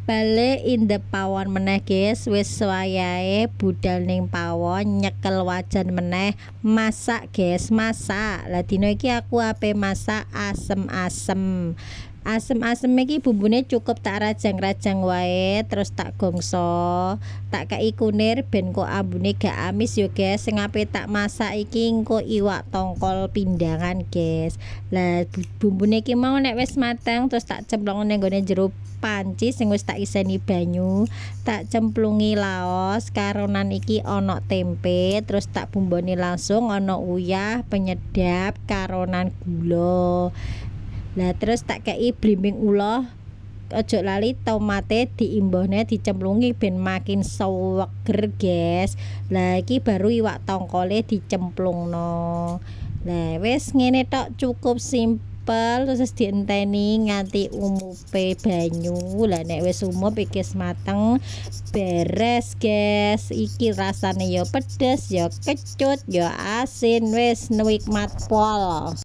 Balik in the pawon meneh, guys. Wis wayahe budal ning pawon, nyekel wajan meneh, masak, guys, masak. Lah, dina iki aku ape masak asem-asem. Asem-asem iki bumbune cukup tak rajang-rajang wae, terus tak gongso, tak kei kunir ben kok ambune gak amis yo, guys. Sing ape tak masak iki engko iwak tongkol pindangan, guys. Lah, bumbune iki mau nek wis mateng terus tak cemplung ning gone jero panci sing wis tak iseni banyu, tak cemplungi laos karonan iki ana tempe, terus tak bumboni langsung ana uyah, penyedap, karonan gula. Lah, terus tak kei blimbing uloh. Aja lali tomate diimbohne, dicemplungi ben makin seger, guys. Lah, iki baru iwak tongkole dicemplungno. Lah, wis ngene tok, cukup simpel. Terus dienteni nganti umupe banyu. Lah, nek wis umup iki wis mateng, beres, guys. Iki rasane ya pedes, ya kecut, ya asin, wis nikmat pol.